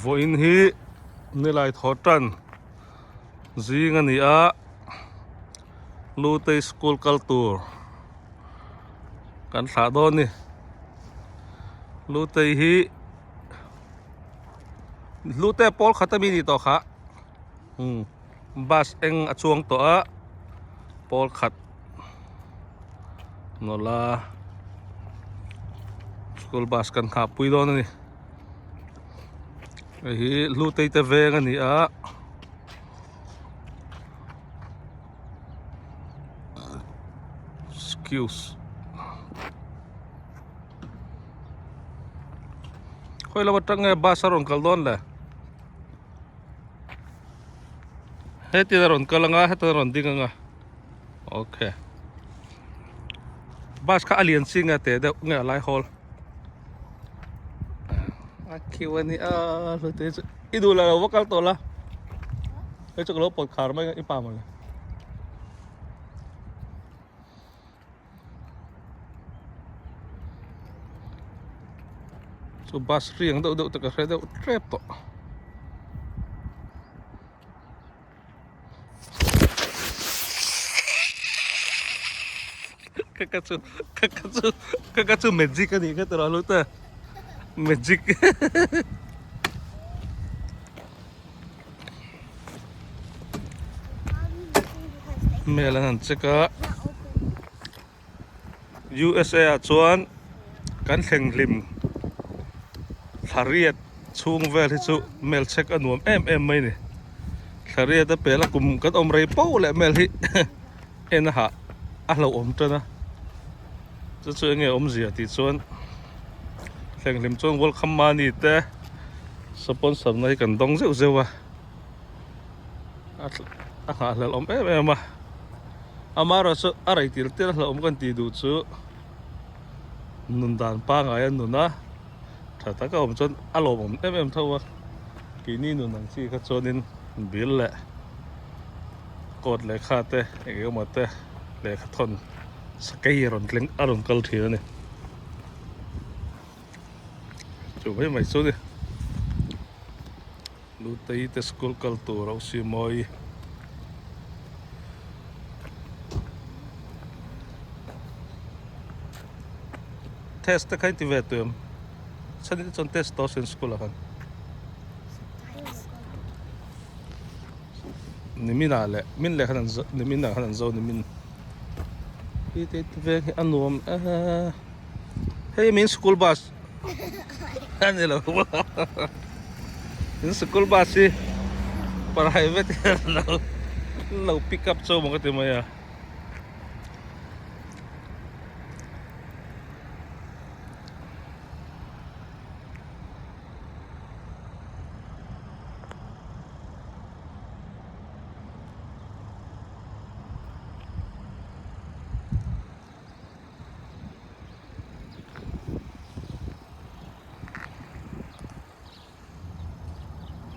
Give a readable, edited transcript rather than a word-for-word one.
Vawiin hi nilai thaw tan zing a ni a Lutei school kal tur kan thlah dawn a ni Lutei hi Lute pawl khat ami ni tawh kha umm bus eng a chuang tawh a pawl khat nawlh a school bus kan nghah pui dawn a ni hei hi hlutei te veng a ni a excuse khawi lam atang nge bus a rawn kal dawn le. Hetin a rawn kal anga hetan a rawn ding anga okay bus kha a lian chi nge teh deuh nge a lai hawl a khiu a ni a hlute chu i duh lo va kal tawh la hei chu ka lo pawt khar mai i pa mawle. Chu bus riang deuh deuh te ka hre deuh tep tawh. Ka ka chu ka ka chu ka ka chu magic a nih kha tawh lo ta magic Mel an han check a USA ah chuan kan thleng hlim thla riat chhung vel hi chu mel check a nuam em em mai a ni thla riat a pel a kum kan awm rei poh leh mel hi en a hah a hlauhawm tan a chu chu enge awmzia tih chuan thleng hlim chuan welcome money te sponsor na hi kan dawng zeuh zeuh a a nghahhlelh awm em em a amaherawhchu chu a rei tir tir a hlauhawm kan tih duh chu nun dan pangngai a nun a tha taka awm chuan a lawmawm em em tho a keini nun ang chi kha chuanin bill leh coat lehkha te eng emaw te lehkha thawn sakei a rawn tleng a rawn kal thin a ni chu mai mai chu ni Lutei te school kal tur a usi mawi test te kha in ti ve tawh em chhan in chuan test tawh sin school ah khan. Nimin ah leh min leh khan an zo nimin ah khan an zo nimin hi te veng hi a nuam e hei min school bus a ni lo in school bus hi private hian lo lo pick up chauh maw ka ti mai a.